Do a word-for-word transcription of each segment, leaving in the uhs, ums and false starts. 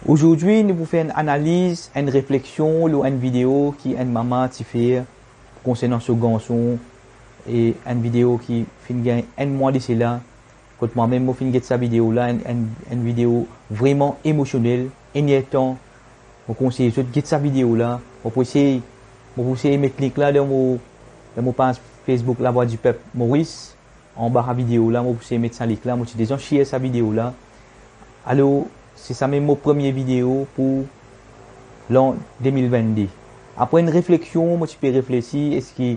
Azordi, nou pou fer enn analiz, enn refleksion lor enn video ki enn mama ti fer konsernan so garson, e enn video ki finn gagn enn mwa de sela, kot mwa mem mo finn get sa video la, enn, enn, enn video vreman emosionel, enn er tan, mo konsey zot get sa video la, mo pou esey, mo pou esey met link la dan mo, dan mo paz Facebook Lavwa Dipep Moris, anba sa video la, mo pou esey met sa link la, mo ti deza share sa video la. Alor, se sa mem mo premie video pou lan de mil vennde. Apre enn refleksion, mo ti pe reflesi, eski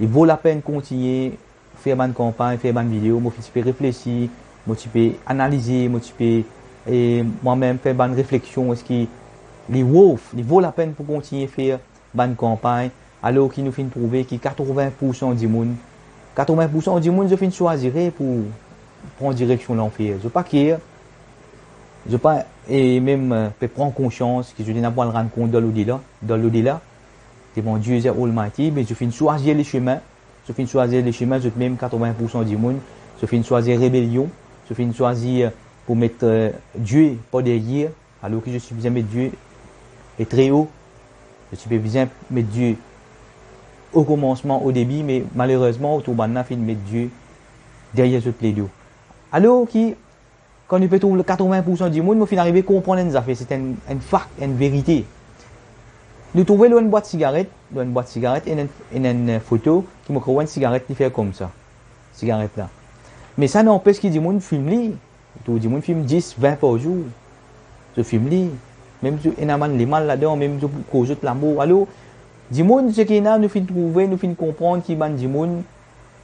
li vo lapenn kontigne fer bann kanpagn, fer bann video? Mo ti pe reflesi, mo ti pe analize, mo ti pe, e, mwa mem fer bann refleksion, eski li worth, li vo lapenn pou kontigne fer bann kanpagn, alor ki nou finn trouve ki katrovin poursan dimoun, katrovin poursan dimoun, zot finn swazir pou pran direksion lanfer. Zot pa care, zot pa, e mem, e, pe pran konsians ki zot ena pou al rann kont dan lodela, dan lodela, devan Die Almighty, me zot finn swazir lesime, zot finn swazir lesime zot mem, katrovin poursan dimoun, zot finn swazir rebelion, zot finn swazir pou met, e, Die par deryer, alor ki zot ti bizin met Die le Très-Haut, zot ti pe bizin met Die o komansman, o debi, me malerezman, tou bann la finn met Die deryer zot ledo. Alor ki, kan nou pe trouv katrovin poursan dimoun, mo finn arive konprann enn zafer, se enn, enn fakt, enn verite. Nou trouve lor enn bwat sigaret, lor enn bwat sigaret, ena enn, ena enn foto ki mo krwar enn sigaret li fer koumsa, sigaret la. Me sa nanpes ki dimoun fim li, tou dimoun fim dis, vin par zour. Zot fim li, mem zot ena bann lemal ladan, mem zot pou koz zot lamor. Alor, dimoun seki ena, nou finn trouve, nou finn konprann ki bann dimoun,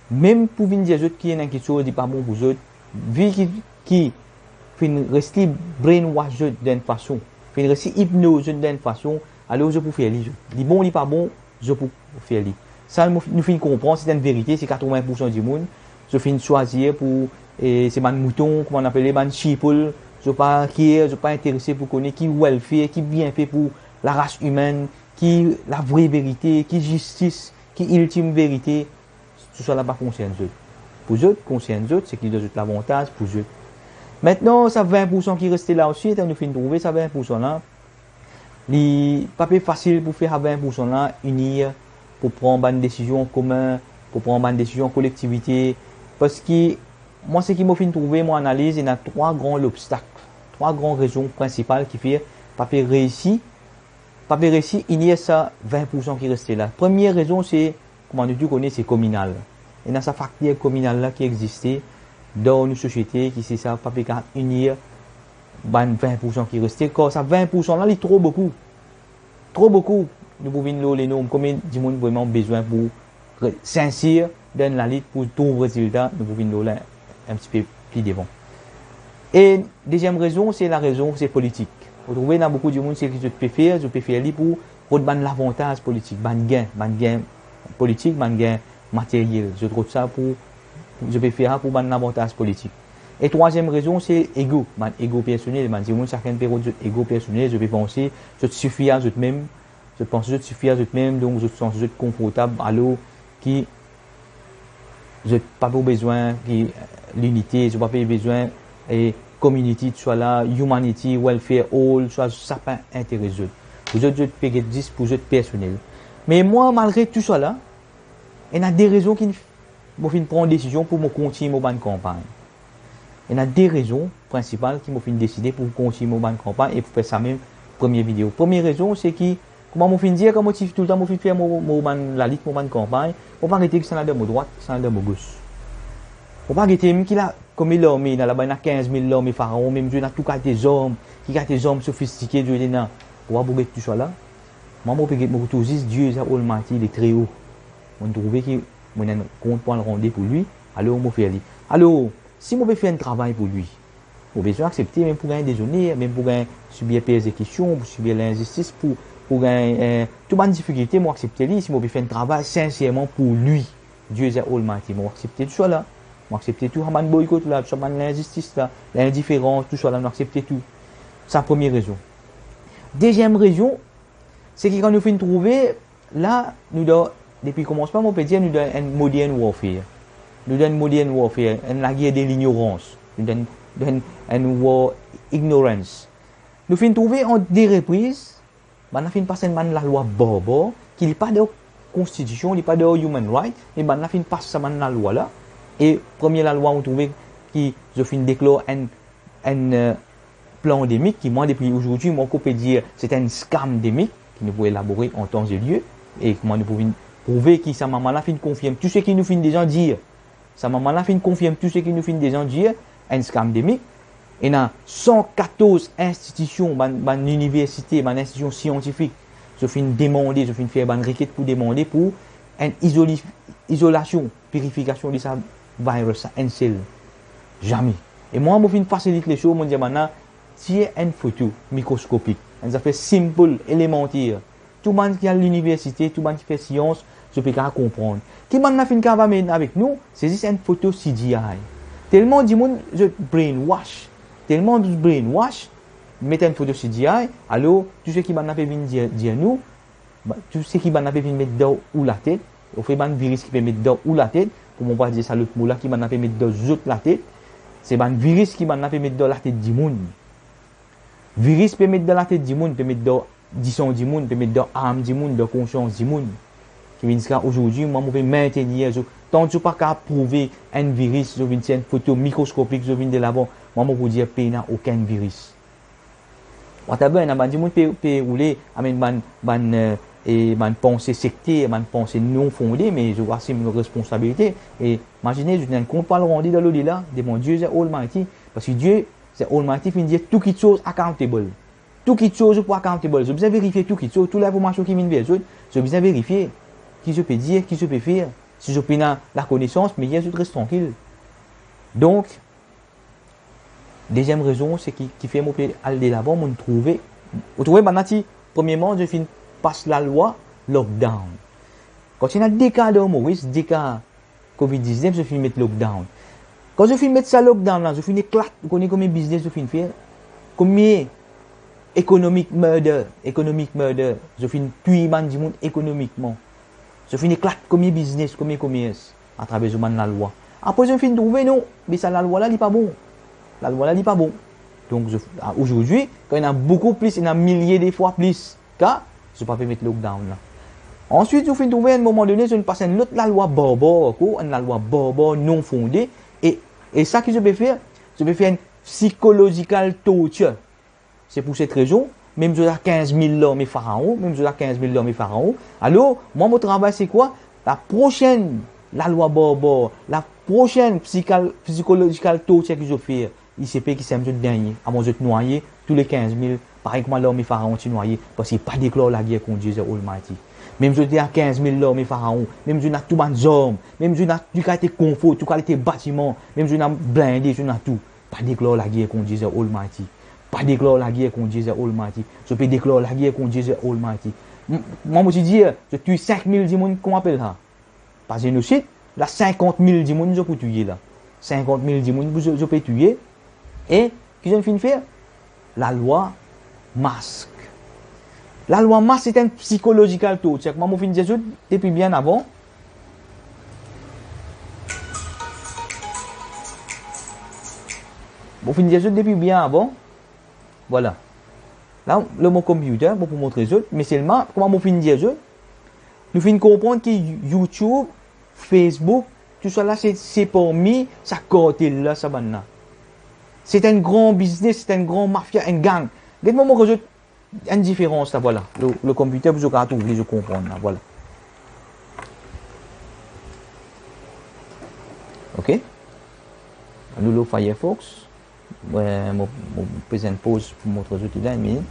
mem pou vinn dir zot ki ena kiksoz li pa bon pou zot, vi ki, ki finn resi brainwash zot dan enn fason, finn resi ipnoz zot dan enn fason, alor zot pou fer li, zot. Li bon, li pa bon, zot pou fer li. Sa nou, nou finn konpran, se enn verite, se katrovin poursan dimoun, zot finn swazir pou, e, se bann mouton, kouma nou apele, bann sheeple, zot pa care, zot pa interese pou kone ki welfare, ki bienfe pou laras imenn, ki lavre verite, ki zistis, ki iltim verite, tousala pa konsern zot. Pou zot, konsern zot, seki dan zot lavantaz, pou zot. Aster, sa vin poursan ki reste la osi, eta nou finn trouve sa vin poursan la, li pa pe fasil pou fer sa vin poursan la inir, pou pran bann desizion an komin, pou pran bann desizion an kolektivite, parski mwa, seki mo finn trouve, mo analiz, ena trwa gran lobstak, trwa gran rezon prinsipal ki fer pa pe reisi, pa pe reisi inir sa vin poursan ki reste la. Premie rezon, se, kouma nou tou kone, se kominal. Ena sa fakter kominal la ki existe dan nou sosiete, ki se sa pa pe kapav inir bann vin poursan ki reste, kar sa vin poursan la, li tro boukou. Tro boukou, nou pou vinn lor lenorm, konbien dimoun vreman bizin pou re-, sinser dan lalit pou trouv rezilta, nou pou vinn lor la enn tipe pli devan. E deziem rezon, se larezon, se politik. Ou trouve, ena boukou dimoun, seki zot pe fer, zot pe fer li pou rod bann lavantaz politik, bann gin, bann gin politik, bann gin materiel. Zot rod sa pou, zot pe fer sa pou bann lavantaz politik. E trwaziem rezon, se ego, bann ego personel, bann dimoun, sakenn pe rod zot ego personel, zot pe panse zot sifi a zot mem, zot panse zot sifi a zot mem, donk zot santi zot konfortab, alor ki zot pa pou bizin ki linite, zot pa pou bizin, e, community, swa la, humanity, welfare, all, swa sa pa interes zot. Pou zot, zot pe get zis pou zot personel. Me mwa, malgre tousala, ena de rezon ki mo finn pran desizion pou mo kontign mo bann kanpagn. Ena de rezon prinsipal ki mo finn deside pou kontign mo bann kanpagn e pou fer sa mem premie video. Premie rezon, se ki, kouma mo finn dir, kan mo ti, toultan mo finn fer mo, mo bann lalit, mo bann kanpagn, mo pa gete kisannla dan mo drwat, kisannla dan mo gos. Mo pa gete mem ki la, konbien larme ena laba, ena kinz mil larme Faraon, mem zot ena tou kalite zarm, ki kalite zarm sofistike zot ena. Mo pa pou get tousala. Mwa, mo pe get, mo pou trouv zis Die Almighty, le Très-Haut. Mo trouve ki mo ena enn kont pou al rande pou li, alor mo fer li. Alor, si mo pe fer enn travay pou li, mo bizin aksepte mem pou gagn dezoner, mem pou gagn sibir perzekision, pou sibir linzistis, pou, pou gagn, eh, tou bann difikilte, mo aksepte li. Si mo pe fer enn travay sinserman pou li, Die Almighty, mo aksepte tousala. Mo aksepte tou sa bann boykot la, tou sa bann linzistis la, lindiferans, tousala, mo aksepte tou. Sa premie rezon. Deziem rezon, se ki kan nou finn trouve, la, nou dan, depi komansman, mo pe dir, nou dan enn modern warfare. Nou dan enn modern warfare, enn lager de lignorans. Nou dan, dan enn war ignorance. Nou finn trouve an de repriz, bannla finn pas enn bann lalwa barbar, ki li pa dan konstitision, li pa dan human right, me bannla finn pas sa bann lalwa la. E premie lalwa, ou trouve ki zot finn deklar enn, enn, eh, plandemik, ki mwa, depi ozordi, mwa, ou pe dir, se enn scamdemik, ki nou pou elabore an tan e lie, e kouma nou pou vinn prouve ki sa mama la finn konfirm tou seki nou finn deza dir. Sa mama la finn konfirm tou seki nou finn deza dir, enn scamdemik. Ena san katorz institision, bann, bann liniversite, bann institision siantifik, zot finn demande, zot finn fer bann reket pou demande pou enn izoli-, izolasion, pirifikasion de sa virus la, enn sel. Zame. E mwa, mo finn fasilit lesoz, mo dir bannla, tir enn foto mikroskopik, enn zafer simple, elemanter. Tou bann ki al liniversite, tou bann ki fer sians, zot pe kapav konpran. Ki bannla finn kapav amenn avek nou, se zis enn foto C G I. Telman dimoun zot brainwash, telman zot brainwash, met enn foto C G I, alor, tou seki bannla pe vinn dir, dir nou, ba, tou seki bannla pe vinn met dan ou latet, ou fer bann viris ki pe met dan ou latet, pou mo pa dir sa lot mo la ki bannla pe met dan zot latet, se bann viris ki bannla pe met dan latet dimoun. Viris pe met dan latet dimoun, pe met dan disan dimoun, pe met dan am dimoun, dan konsians dimoun. Ki vinn ziska ozordi, mwa, mo pe mintenir zot, tan zot pa kapav prouve enn viris, zot vinn tir enn foto mikroskopik, zot vinn delavan, mwa, mo pou dir pena okenn viris. Whatever, ena bann dimoun pe, pe oule amenn bann, bann, eh, e bann panse sekter, bann panse non fonde, me zot asim zot responsabilite. E imazine, zot ena enn kont pou al rande dan lodeila, devan Dieu the Almighty, parski Dieu the Almighty finn dir tou kitsoz accountable. Tou kitsoz zot pou accountable. Zot bizin verifie tou kitsoz, tou linformasion ki vinn ver zot, zot bizin verifie ki zot pe dir, ki zot pe fer. Si zot pena lakonesans, meyer zot res trankil. Donk, deziem rezon, se ki, ki fer mo pe al delavan, mo trouve, ou trouve bann la ti, premierman, zot finn pas lalwa lockdown. Kan ti ena de ka dan Moris, de ka covid diznef, zot finn met lockdown. Kan zot finn met sa lockdown la, zot finn eklat, ou kone komie biznes zot finn fer? Komie economic murder, economic murder, zot finn touy bann dimoun ekonomikman. Zot finn eklat komie biznes, komie komers, atraver zot bann lalwa. Apre zot finn trouve, non, me sa lalwa la, li pa bon. Lalwa la, li pa bon. Donk, zot, a, ozordi, kan ena boukou plis, ena milie de fwa plis ka, zot pa pe met lockdown la. Answit, zot finn trouve, enn moman done, zot finn pas enn lot lalwa barbar ankor, enn lalwa barbar, non fonde, e, e sa ki zot pe fer, zot pe fer enn psychological torture. Se pou set rezon, mem zot ena kinz mil larme Faraon, mem zot ena kinz mil larme Faraon. Alor, mwa, mo travay se kwa? Laprosenn lalwa barbar, laprosenn psikal-, psychological torture ki zot fer, li se pe ki sem zot dernie, avan zot nwaye tou le kinz mil, parey kouma larme Faraon ti nwaye, parski pa deklar lager kont Dieu the Almighty. Mem zot ena kinz mil larme Faraon, mem zot ena tou bann zarm, mem zot ena tou kalite konfor, tou kalite batiman, mem zot ena blinde, zot ena tou. Pa deklar lager kont Dieu the Almighty. Pa deklar lager kont Dieu the Almighty. Zot pe deklar lager kont Dieu the Almighty. M-, mwa, mo ti dir, zot touy sink mil dimoun, kouma apel sa? Pa zenosid, la sinkant mil dimoun zot pou touye la. Sinkant mil dimoun pou zot, zot pe touye. E ki zot finn fer? Lalwa mask. Lalwa mask, se enn psychological torture. Kouma mo finn dir zot depi bien avan. Mo finn dir zot depi bien avan. Vwala. La, lor mo computer, mo pou montre zot, me selman, kouma mo finn dir zot, nou finn konpran ki YouTube, Facebook, tousala, se, se parmi sa kartel la, sa bann la. Se enn gran biznes, se enn gran mafia, enn gang. Get mo montre zot enn diferans la, vwala. Lor, lor computer, pou zot kapav trouv li, zot konpran la, vwala. Ok? Nou lor Firefox. Mo, mo, mo pez enn poz pou montre zot li la, enn minit.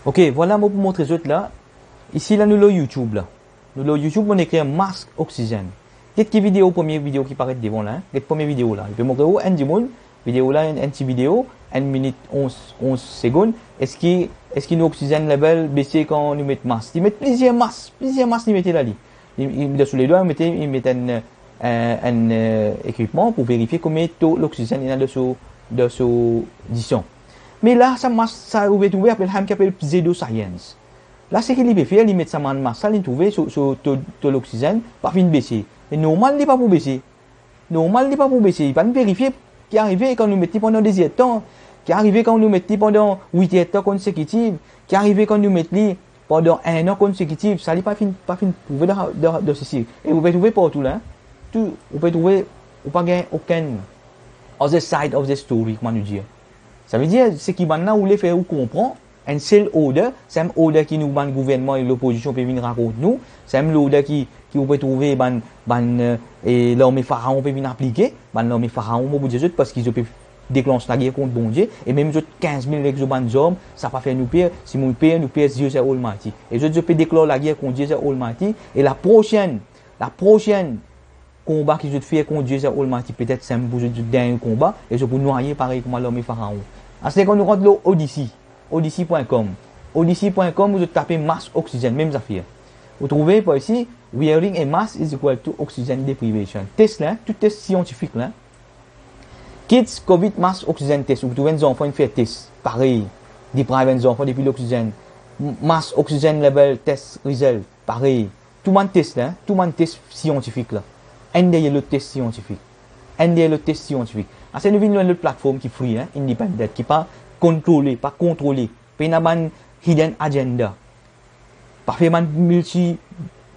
Ok, vwala, mo pou montre zot la. Isi la, nou lor YouTube la. Nou lor YouTube, mo ekrir mask oksizenn. Get ki video, premie video ki paret devan la, en. Get premie video la. Li pe montre ou enn dimoun, video la, enn, enn ti video, enn minit onz, onz segonn. Eski, eski nou oksizenn level bese kan nou met mask? Li met plizier mask, plizier mask li mete la li. Li, li, dan so ledwa, li mete, li met enn, enn, enn, eh, ekipman pou verifie konbien to loksizenn ena dan so, dan so disan. Me la, sa mask, sa ou pe trouve, apel, sa ki apel pseudoscience. La, seki li pe fer, li met sa bann mask la, li trouve so, so to, to loksizenn pa finn bese. Me normal, li pa pou bese. Normal, li pa pou bese. Li pa'nn verifie ki arive kan nou met li pandan de zertan. Ki arive kan nou met li pandan wit erdtan konsekitiv, ki arive kan nou met li pandan enn an konsekitiv, sa li pa finn, pa finn prouve dan, dan, dan sesi. E ou pe trouve partou la, tou, ou pe trouve, ou pa gagn okenn other side of the story, kouma nou dir. Savedir, seki bann la oule fer ou konpran, enn sel order, same order ki nou bann gouvernman e lopozision pe vinn rakont nou, same order ki, ki ou pe trouve bann, bann, eh, e larme Faraon pe vinn aplike, bann larme Faraon, mo pou dir zot, parski zot pe deklans lager kont Bondie, e mem zot kinz mil ek zot bann zarm, sa pa fer nou per, si nou per, nou per Jesus Almighty. E zot, zot pe deklar lager kont Jesus Almighty, e laprosenn, laprosenn konba ki zot fer kont Jesus Almighty, petet same pou zot, zot dernie konba, e zot pou nwaye parey kouma larme Faraon. Aster kan nou rant lor Odyssey, odyssey point com. Odyssey point com, ou zot tape mask oksizenn, mem zafer. Ou trouve par isi, wearing a mask is equal to oxygen deprivation. Tes la, tou tes siantifik la. Kids COVID mask oxygen test, ou trouve enn zanfan inn fer tes, parey, deprive enn zanfan depi loksizenn. M-, mask oxygen level test result, parey. Tou bann tes la, tou bann tes siantifik la, enn deryer lot tes siantifik, enn deryer lot tes siantifik. Aster nou vinn lor enn lot platform ki free, hein, independent, ki pa kontrole, pa kontrole, pena bann hidden agenda, pa fer bann milti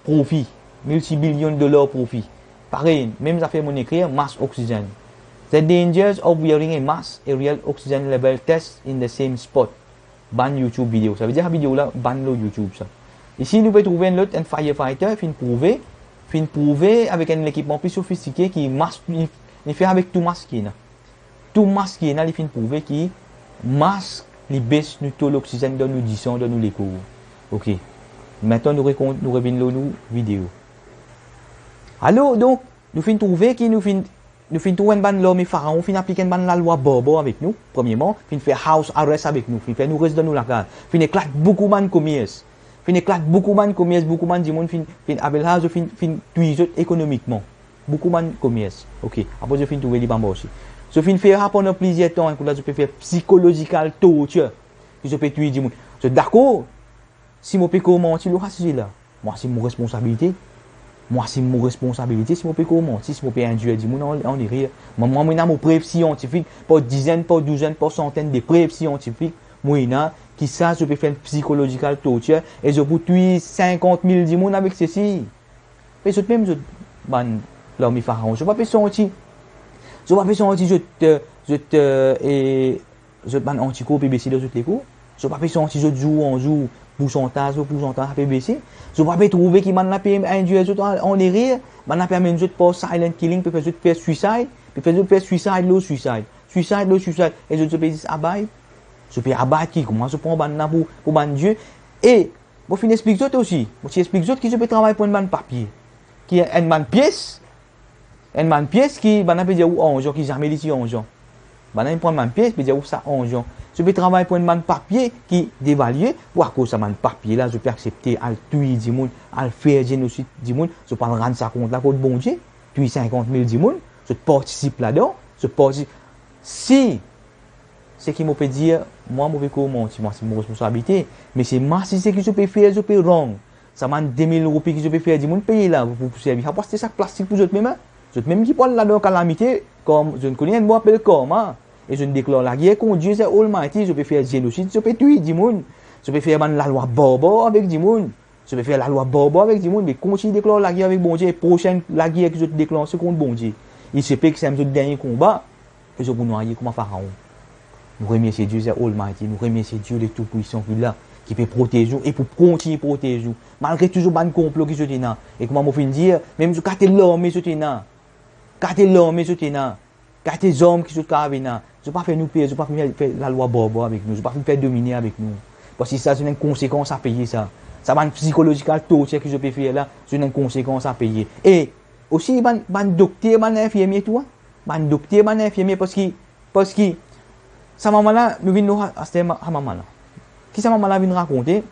profi, milti billion dollar profi. Parey, mem zafer mo ekrir, mask oksizenn. The dangers of wearing a mask, a real oxygen level test in the same spot. Ban YouTube video. Savedir sa video la ban lor YouTube sa. Isi nou pe trouve enn lot, enn firefighter, finn prouve, finn prouve avek enn lekipman pli sofistike ki mask, li, li fer avek tou mask ki ena. Tou mask ki ena, li finn prouve ki mask, li bes nou to loksizenn dan nou disan, dan nou lekor. Ok. Aster nou rekont-, nou revinn lor nou video. Alor, donk, nou finn trouve ki nou finn, nou finn trouv enn bann larme Faraon, finn aplik enn bann lalwa barbar avek nou, premierman, finn fer house arrest avek nou, finn fer nou res dan nou lakaz, finn eklat boukou bann komers, finn eklat boukou bann komers, boukou bann dimoun finn, finn, apel sa, zot finn, finn touy zot ekonomikman. Boukou bann komers. Ok, apre zot finn trouve li pa marse. Zot finn fer sa pandan plizier tan, kouma zot pe fer psychological torture, ki zot pe touy dimoun. Zot dakor? Si mo pe koz manti lor sa size la, mwa asime mo responsabilite. Mwa asime mo responsabilite si mo pe koz manti, si mo pe indir dimoun an, an erer. Mwa, mwa, mo ena mo prev siantifik, par dizenn, par douzenn, par santenn de prev siantifik mo ena ki sa zot pe fer enn psychological torture e zot pou touy sinkant mil dimoun avek sesi. Me zot mem, zot bann larme Faraon, zot pa pe santi, zot pa pe santi zot, eh, zot, eh, e zot bann antikor pe bese dan zot lekor? Zot pa pe santi zot zour an zour, poursantaz par poursantaz pe bese? Zot pa pe trouve ki bann la pe indir zot an, an erer? Bann la pe amenn zot par silent killing, pe fer zot fer suicide, pe fer zot fer suicide lor suicide, suicide lor suicide, e zot, zot pe zis abide? Zot pe abide ki, kouma zot pran bann la pou, pou bann die? E mo finn explik zot osi, mo ti explik zot ki zot pe travay pou enn bann papie, ki enn bann pies, enn bann pies ki bann la pe dir ou arzan, ki zame li ti arzan. Bann la inn pran bann pies, pe dir ou sa arzan. Zot pe travay pou enn bann papie ki devalie, pou akoz sa bann papie la, zot pe aksepte al touy dimoun, al fer zenosid dimoun, zot pa al rann sa kont la kot Bondie, touy sinkant mil dimoun, zot partisip ladan, zot parti-, si seki mo pe dir, mwa, mo pe koz manti, mwa asime mo responsabilite, me se mwa si seki zot pe fer, zot pe wrong. Sa bann de mil roupi ki zot pe fer dimoun peye la, pou, pou servi, sa pou aste sak plastik pou zot mem, hein? Zot mem ki pou al ladan kalamite, karm-, zot kone enn mo apel karma, e zot deklar lager kont Dieu Almighty, zot pe fer zenosid, zot pe touy dimoun, zot pe fer bann lalwa barbar avek dimoun. Zot pe fer lalwa barbar avek dimoun, me kontign deklar lager avek Bondie, e prosenn lager ki zot deklanse kont Bondie, il se peut ki sa mem zot dernie konba, e zot pou nwaye kouma Faraon. Nou remersie Dieu Almighty, nou remersie Dieu le Tout-Puissant ki la, ki pe protez ou e pou kontign protez ou, malgre tou zot bann konplo ki zot ena. E kouma mo finn dir, mem zot kate larme zot ena, kate larme zot ena, kate zarm ki zot kapav ena, zot pa fer nou per, zot pa finn fer lalwa barbar avek nou, zot pa finn fer domine avek nou. Parski sa, zot ena enn konsekans a peye sa. Sa bann psychological torture ki zot pe fer la, zot ena enn konsekans a peye. E osi bann, bann dokter, bann infirmie tou, hein. Bann dokter, bann infirmie, parski, parski sa mama la, nou vinn lor aster ma-, sa mama la. Ki sa mama la vinn rakonte?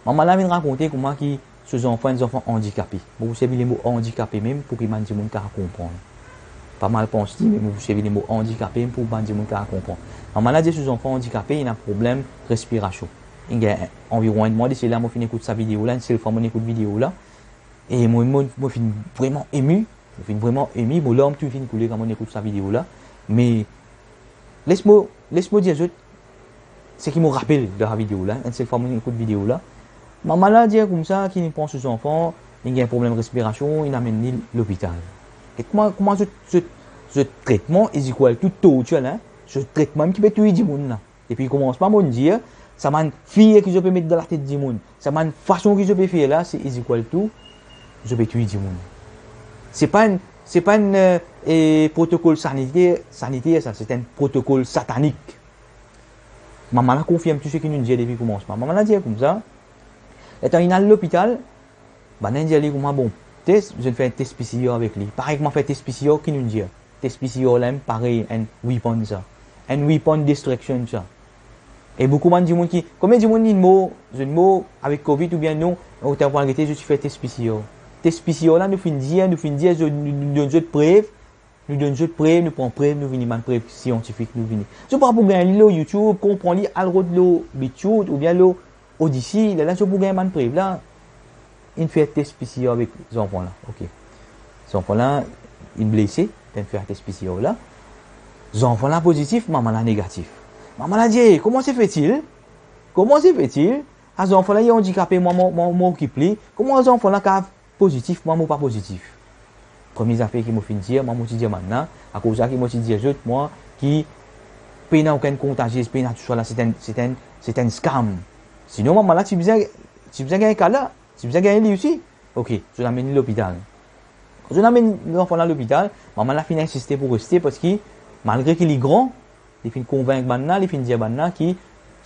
Mama la vinn rakonte kouma ki so zanfan, enn zanfan andikape. Mo pou servi lemo andikape mem pou ki bann dimoun kapav konpran. Pa mal panse li, me mo pou servi lemo andikape mem pou bann dimoun kapav konpran. Mama la dir so zanfan andikape, ena problem respirasion. Inn gagn anviron enn mwa de sela, mo finn ekout sa video la, enn sel fwa mo ekout video la. E mo, mo, mo finn vreman emi, mo finn vreman emi, mo larm tou finn koule kan mo ekout sa video la. Me Les mo, les mo dir zot seki mo rapel dan sa video la, enn sel fwa mo ekout video la. Mama la dir koumsa ki li pran so zanfan, li gagn problem respirasion, li amenn li lopital. E kouma, kouma zot, zot, zot tretman is equal to torture la, zot tretman ki pe touy dimoun la. Depi komansman, mo dir, sa bann fir ki zot pe met dan latet dimoun, sa bann fason ki zot pe fer la, se is equal to zot pe touy dimoun. Se pa enn, se pa enn, eh, eh, protokol saniter, saniter sa, se enn protokol satanik. Mama la konfirm tou seki nou dir depi komansman. Mama la dir koumsa, letan li al lopital, bann la dir li kouma, bon, tes, zot fer tes P C R avek li. Parey kouma fer tes P C R ki nou dir. Tes P C R la mem parey enn weapon sa. Enn weapon destruction sa. E boukou bann dimoun ki, konbien dimoun inn mor, zot mor avek covid oubien non, otan pou al gete zot ti fer tes P C R. Tes P C R la, nou finn dir, nou finn dir, zot, nou, nou donn zot prev, nou donn zot prev, nou pran prev, nou vini bann prev siantifik, nou vini. Zot pa pou gagn li lor YouTube, konpran li, al rod lor BitChute oubien lor Odysee, lerla zot pou gagn bann prev la. Inn fer tes P C R avek zanfan la, ok. Zanfan la, inn blese, inn fer tes P C R la. Zanfan la pozitif, mama la negatif. Mama la dir, "Comment se fait-il? Comment se fait-il? Ah, zanfan la, li andikape, mwa, mo, mo, mo okip li. Kouma zanfan la kav pozitif, mwa, mo pa pozitif?" Premie zafer ki mo finn dir, mwa, mo ti dir bann la, akoz sa ki mo ti dir zot, mwa, ki pena okenn kontazie, pena tousala, se enn, se enn, se enn scam. Sinon, mama la ti bizin, ti bizin gagn ka la, ti bizin gagn li osi. Ok, zot amenn li lopital. Kan zot amenn zanfan la lopital, mama la finn insiste pou reste, parski malgre ki li gran, li finn konvink bann la, li finn dir bann la ki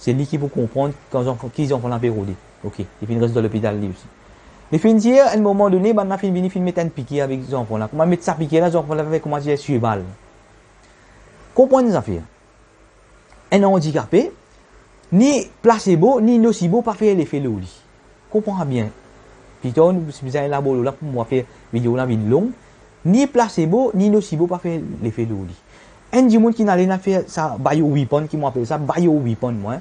se li ki pou konpran kan zanfan, ki zanfan la pe rode. Ok, li finn res dan lopital li osi. Li finn dir, enn moman done, bann la finn vini, finn met enn pikir avek zanfan la. Kouma met sa pikir la, zanfan la fer kouma dir swival. Konpran enn zafer. Enn andikape, ni plasebo, ni nosibo pa fer lefe lor li. Konpran bien. Pli tar, nou, si bizin elabor lor la, pou mwa fer video la vinn long. Ni plasebo, ni nosibo pa fer lefe lor li. Enn dimoun ki inn ale, inn al fer sa bioweapon, ki mo apel sa bioweapon, mwa,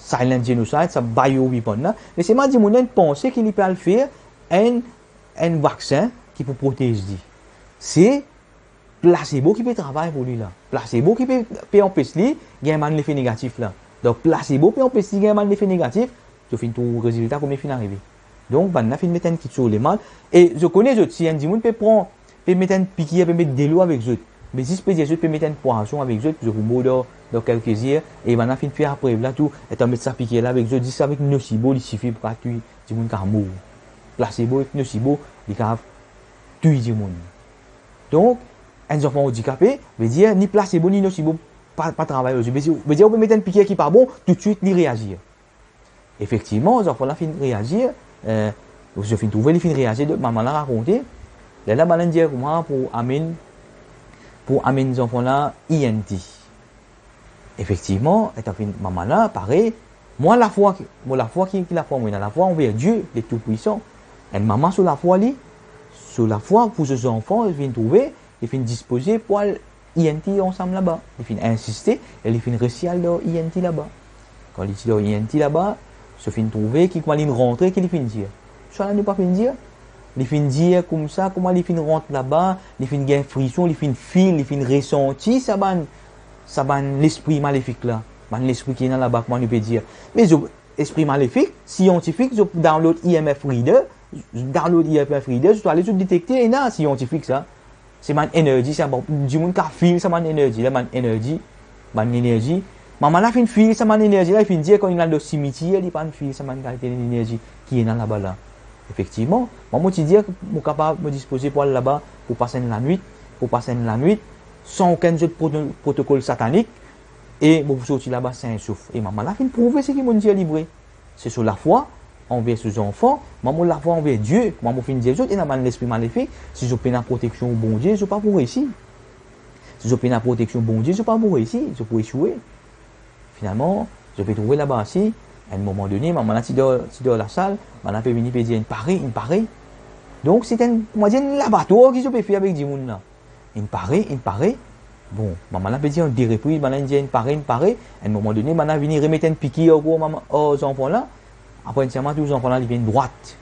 silent genocide, sa bioweapon la. Me selman dimoun la inn panse ki li pe al fer enn, enn vaksin ki pou protez li. Se plasebo ki pe travay pou li la. Plasebo ki pe, pe anpes li gagn bann lefe negatif la. Donk, plasebo pe anpes li gagn bann lefe negatif, zot finn trouv rezilta kouma finn arive. Donk, bann la finn met enn kiksoz lemal. E zot kone zot, si enn dimoun pe pran, pe met enn pikir, pe met delo avek zot, me zis pe dir zot pe met enn pwason avek zot, zot pou mor dan, dan kelke zer, e bann la finn fer sa prev la tou, etan met sa pikir la avek zot, zis avek nosibo, li sifi pou kav touy dimoun, kav mor. Plasebo ek nosibo, li kav touy dimoun. Donk, enn zanfan andikape, vedir ni plasebo ni nosibo pa, pa travay lor li. Vedir, vedir ou pe met enn pikir ki pa bon, toutswit li reazir. Efektivman, zanfan la finn reazir, eh, zot finn trouve li finn reazir, donk mama la rakonte. Lerla bann la dir kouma pou amenn, pou amenn zanfan la E N T. Efektivman, etan finn mama la, parey, mwa lafwa ki, mo lafwa ki, ki lafwa mo ena? Lafwa anver Die, le Tou-Pwisan. Enn mama so lafwa li, so lafwa pou so zanfan, li finn trouve, li finn dispoze pou al E N T ansam laba. Li finn insiste, e li finn resi al dan E N T laba. Kan li ti dan E N T laba, so finn trouve ki kouma li rantre, ki li finn dir? Sa la nou pa finn dir. Li finn dir koumsa, kouma li finn rant laba, li finn gagn frison, li finn fil, li finn resanti sa bann, sa bann lespri malefik la, bann lespri ki ena laba, kouma nou pe dir. Me zot, lespri malefik, siantifik, zot download E M F reader, zot download E M F reader, zot ale, zot detekte, ena siantifik sa. Se bann enerzi sa, bon, dimoun kav fil sa bann enerzi la, bann enerzi, bann enerzi. Mama la finn fil sa bann enerzi la, li finn dir kan li al dan simitir, li pa'nn fil sa bann kalite enerzi ki ena laba la. Efektivman, mwa mo ti dir mo kapav, mo dispoze pou al laba, pou pas enn lanwit, pou pas enn lanwit, san okenn zot proto-, protokol satanik, e mo pou sorti laba sin souf. E mama la finn prouve seki mo dir li vre. Se so lafwa anver so zanfan, mwa mo lafwa anver Die, mwa mo finn dir zot, ena bann lespri malefik, si zot pena proteksion Bondie, zot pa pou resi. Si zot pena proteksion Bondie, zot pa pou resi, zot pou esoue. Finalman, zot pe trouve laba si, a enn moman done, mama la ti dan, ti dan lasal, bann la pe vini pe dir, inn pare, inn pare. Donk, se enn, kouma dir, enn labatwar ki zot pe fer avek dimoun la. Inn pare, inn pare. Bon, mama la pe dir an de repriz, bann la inn dir inn pare, inn pare. A enn moman done, bann la vini remet enn pikir ankor mama, ar zanfan la. Apre enn siman, tou zanfan la, li vinn drwat.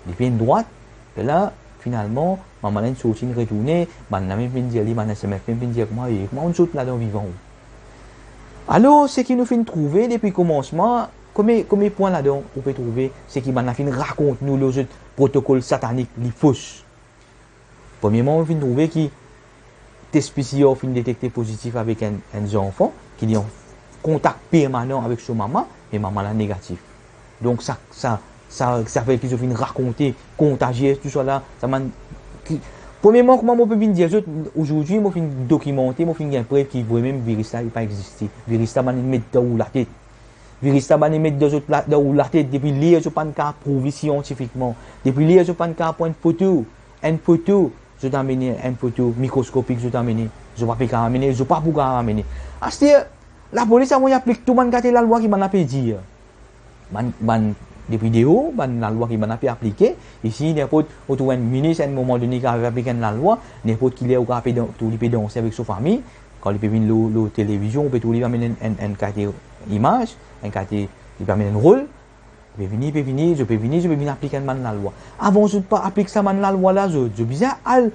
Li vinn drwat. E la, finalman, mama la inn sorti, inn retourne, bann la mem vinn dir li, bann S M F mem vinn dir kouma, e kouma ou'nn sot ladan vivan ou? Alor, seki nou finn trouve depi komansman, kome, kome pwin ladan ou pe trouve seki bann la finn rakont nou lor zot protokol satanik, li fos. Premierman, ou finn trouve ki tes P C R finn detekte pozitif avek enn, enn zanfan ki li an kontak permanan avek so mama, me mama la negatif. Donk sa, sa, sa, sa fer ki zot finn rakonte kontazie, tousala, sa bann ki, premierman, kouma mo pe vinn dir zot, azordi mo finn dokimante, mo finn gagn prev ki vremem viris la, li pa existe. Viris la, bann inn met dan ou latet. Viris la, bann inn met dan zot la, dan ou latet, depi ler zot pa'nn kapav prouv li siantifikman. Depi ler zot pa'nn kapav pran enn foto, enn foto, zot amene enn foto mikroskopik, zot amene, zot pa pe kapav amene, zot pa pou kapav amene. Aster, lapolis avoy aplik tou bann kate lalwa ki bann la pe dir. Bann, bann, depi deor, bann lalwa ki bann la pe aplike. Isi, ninport, ou trouv enn minis, enn moman done, ki ave aplik enn lalwa, ninport ki ler ou kapav pe dan, trouv li pe danse avek so fami, kan li pe vinn lor, lor televizion, ou pe trouv li pe amenn enn, enn, enn kate imaz, enn kate, li pe amenn enn rol, li pe vini, li pe vini, zot pe vini, zot pe vinn aplik enn bann lalwa. Avan zot pa aplik sa bann lalwa la, zot, zot bizin al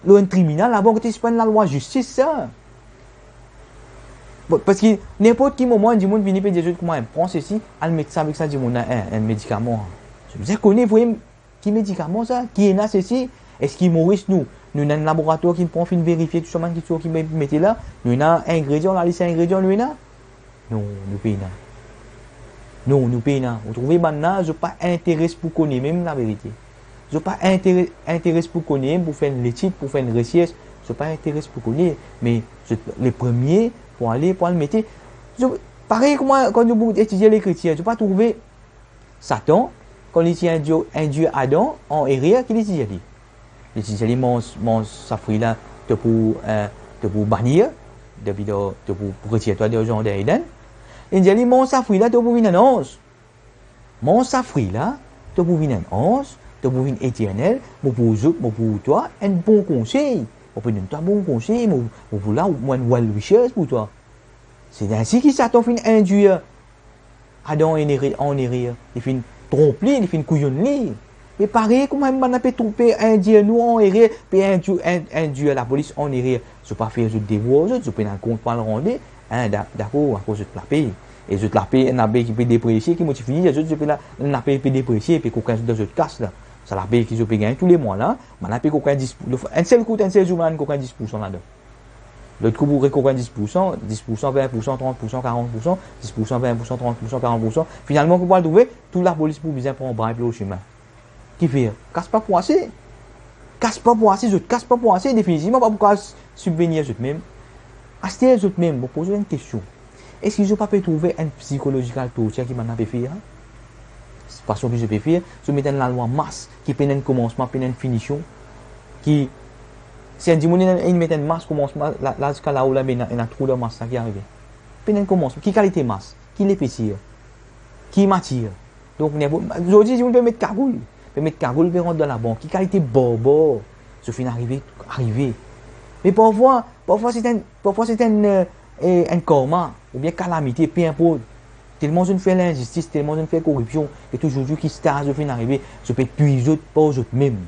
lor enn tribinal, laba kote se pa enn lalwa zistis sa. Bon, parski ninport ki moman enn dimoun vini pe dir zot kouma pran sesi, al met sa avek sa dimoun la, enn, enn medikaman. Zot bizin kone vremem ki medikaman sa, ki ena sesi, eski Moris nou, nou ena enn laboratwar ki pran finn verifie tou sa bann kiksoz ki me-, mete la, nou ena ingredian, lalis ingredian nou ena? Non, nou pena. Non, nou pena. Ou trouve bann la, zot pa interes pou kone mem laverite. Zot pa intere-, interes pou kone, pou fer enn letid, pou fer enn resers. Zot pa interes pou kone, me zot le premie pou ale, pou al mete. Zot, parey kouma kan nou pou etidie Lekritir, zot pa trouve Satan, kan li ti indir, indir Adam an erer, ki li ti dir li? Li ti dir li, manz, manz sa fri la, to pou, eh, to pou banir, depi to, to pou, pou retir twa dan zardin Eden. Li dir li, manz sa fri la, to pou vinn enn anz. Manz sa fri la, to pou vinn enn anz, to pou vinn eternel, mo pou zot, mo pou twa enn bon konsey. Mo pou donn twa bon konsey, mo, mo pou la, mo enn well wishes pou twa. Se ainsi ki Satan finn indir Adam an erer, an erer, li finn tronp li, li finn kouyonn li. Me parey kouma bann la pe tronpe, indir nou an erer, pe indir, in-, indir lapolis an erer. Zot pa fer zot devwar, zot, zot pena kont pou al rande, hein, da-, dakor, akoz zot lape. E zot lape, enn lape ki pe depresie, ki mo ti fini dir zot, zot pe la, enn lape pe depresie, pe kokin zot dan zot kas la. Sa lape ki zot pe gagn toulemwa la, bann la pe kokin dis pou-, enn sel kout, enn sel zour, bann kokin dis poursan ladan. Lot kou pou rekokin dis poursan, dis poursan, vin poursan, trant poursan, karant poursan, dis poursan, vin poursan, trant poursan, karant poursan. Finalman, ki pou al trouve, tou lapolis pou bizin pran bribe lor sime. Kifer? Kas pa pou ase. Kas pa pou ase, zot kas pa pou ase, definitivman pa pou kapav sibvenir zot mem. Aster zot mem, mo poz enn kestion. Eski zot pa pe trouve enn psychological torture ki bann la pe fer, hein? Fason ki zot pe fer, zot met enn lalwa mas ki pena enn komansman, pena enn finision, ki, si enn dimoun inn, inn met enn mas komansman la, la ziska lao la, me ena, ena trou dan mas la, ki arive? Pena enn komansman. Ki kalite mas? Ki lepeser? Ki matir? Donk, ninport, zordi, dimoun pe met kagoul. Pe met kagoul, pe rant dan labank. Ki kalite barbar zot finn arive, arive? Me parfwa, parfwa se enn, parfwa se enn, eh, eh, enn karma, oubien kalamite, pe inport. Telman zot finn fer linzistis, telman zot finn fer koripsion, e tou zour ki sa zot finn arive, zot pe twi zot par zot mem.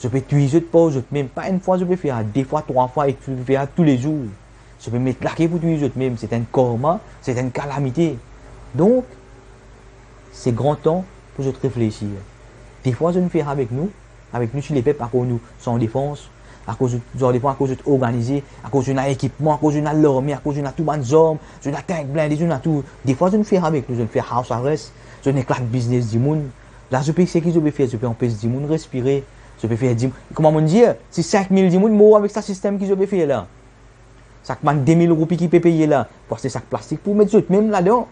Zot pe twi zot par zot mem. Pa enn fwa zot pe fer, de fwa, trwa fwa, e zot pe fer toulezour. Zot pe met lake pou twi zot mem, se enn karma, se enn kalamite. Donk, se gran tan pou zot reflesir. Defwa zot finn fer avek nou, avek nou ti lepep, akoz nou san defans, akoz zot, zot defans, akoz zot organize, akoz zot ena ekipman, akoz zot ena larme, akoz zot ena tou bann zarm, zot ena tank blinde, zot ena tou. Defwa zot finn fer avek nou, zot finn fer house arrest, zot finn eklat biznes dimoun. La zot pe, seki zot pe fer, zot pe anpes dimoun respire, zot pe fer dim-, kouma mo dir, si sink mil dimoun mor avek sa sistem ki zot pe fer la. Sak bann de mil roupi ki pe peye la, pou aste sak plastik pou met zot mem ladan.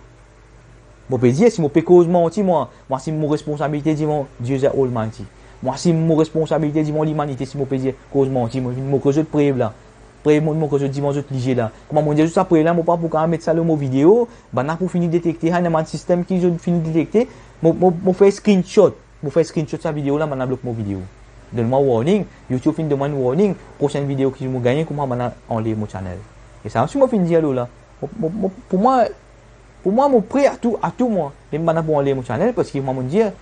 Mo pe dir, si mo pe koz manti, mwa, mwa asim mo responsabilite divan Dieu the Almighty. Mwa asim mo responsabilite divan limanite si mo pe dir, koz manti, mo, mo koz zot prev la. Prev mo, mo koz zot divan zot lizie la. Kouma mo dir zot sa prev la, mo pa pou kapav met sa lor mo video, bann la pou fini detekte, ha, ena bann sistem ki zot fini detekte, mo, mo, mo fer screenshot. Mo fer screenshot sa video la, bann la blok mo video. Donn mwa warning, YouTube finn donn mwa enn warning, prosenn video ki mo gagne, kouma bann la anlev mo channel. E sa osi mo finn dir lor la. Mo, mo, mo, pou mwa, pou mwa, mo pre a tou, a tou mwa. Mem bann la pou anlev mo channel, parski mwa mo dir,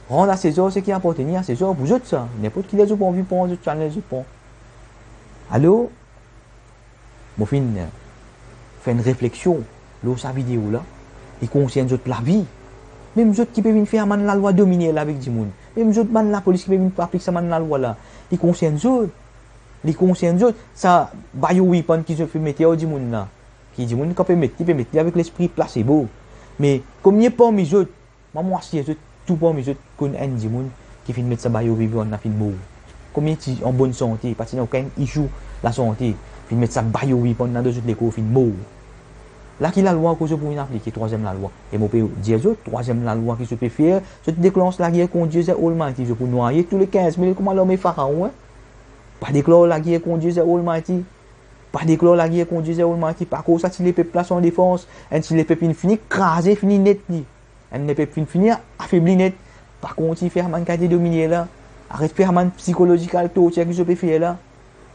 rend à César ce qui appartient à César, pou zot sa. Ninport kiler zot pou anvi pran zot channel, zot pran. Alor, mo finn, eh, fer enn refleksion lor sa video la. Li konsern zot lavi. Mem zot ki pe vinn fer bann lalwa dominer la avek dimoun, mem zot bann lapolis ki pe vinn aplik sa bann lalwa la, li konsern zot. Li konsern zot. Sa bioweapon ki zot pe mete ar dimoun la, ki dimoun kan pe met li, pe met li avek lespri placebo. Me komie parmi zot, mwa, mo asir zot, tou parmi zot konn enn dimoun ki finn met sa bioweapon la, finn mor. Komie ti an bonn sante, pa ti ena okenn issue lasante, finn met sa bioweapon la dan zot lekor, finn mor. La ki lalwa koz zot pou vinn aplike? Trwaziem lalwa. E mo pe dir zot, trwaziem lalwa ki zot pe fer, zot deklans lager kont Dieu the Almighty, zot pou nwaye tou le kinz mil kouma larme Faraon, hein. Pa deklar lager kont Dieu the Almighty. Pa deklar lager kont Dieu the Almighty, pa koz sa ti lepep la san defans, enn ti lepep finn fini kraze, fini net li. Enn lepep finn fini afebli net. Pa kontign fer bann kalite dominer la. Aret fer bann psikolozikal tortir ki zot pe fer la.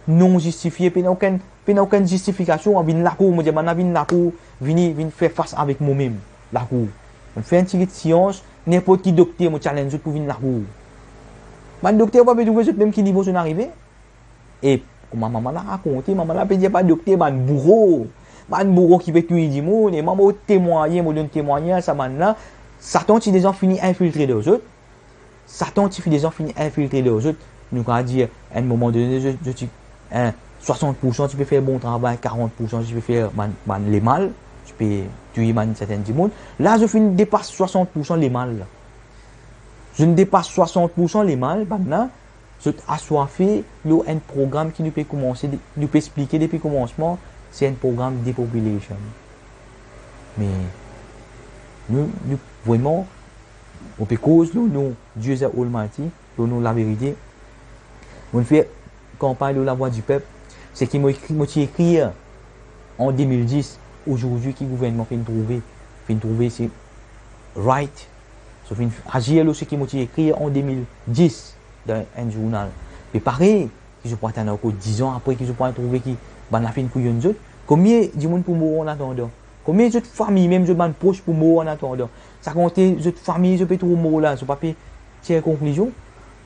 Non zistifie, pena okenn, pena okenn zistifikasion. Vinn lakour, mo dir bann la vinn lakour, vini, vinn fer fas avek mo mem lakour. Mo fer enn tigit sians, ninport ki dokter, mo challenge zot pou vinn lakour. Bann dokter pa pe trouve zot mem ki nivo zot arive. E kouma mama la rakonte, mama la pe dir bann dokter bann bouro, bann bouro ki pe touy dimoun, e mwa mo temwagne, mo donn temwagnaz sa bann la. Satan ti deza fini infiltre dan zot. Satan ti fini deza fini infiltre dan zot. Nou kav dir, enn moman done, zot, zot ti, hein, swasant poursan ti pe fer bon travay, karant poursan ti pe fer bann, bann lemal, ti pe touy bann sertin dimoun. La, zot finn depas swasant poursan lemal la. Zot depas swasant poursan lemal, bann la, zot aswafe lor enn program ki nou pe koumanse, nou pe explike depi koumansman, se enn program depopulation. Me nou, nou, vreman, mo pe koz lor non Dieu the Almighty, lor non laverite. Mo fer kanpagn lor Lavwadipep. Seki mo ekri, mo ti ekrir an de mil dis, azordi ki gouvernman finn trouve, finn trouve se right. So finn azir lor seki mo ti ekrir an de mil dis dan enn zournal. Me parey, ki zot pou atann ankor diz an apre ki zot pou trouve ki bann la finn kouyonn zot. Komie dimoun pou mor an atandan? Komie zot fami, mem zot bann pros pou mor an atandan? Sa konte zot fami, zot pe trouv mor la, zot pa pe tir konklizion?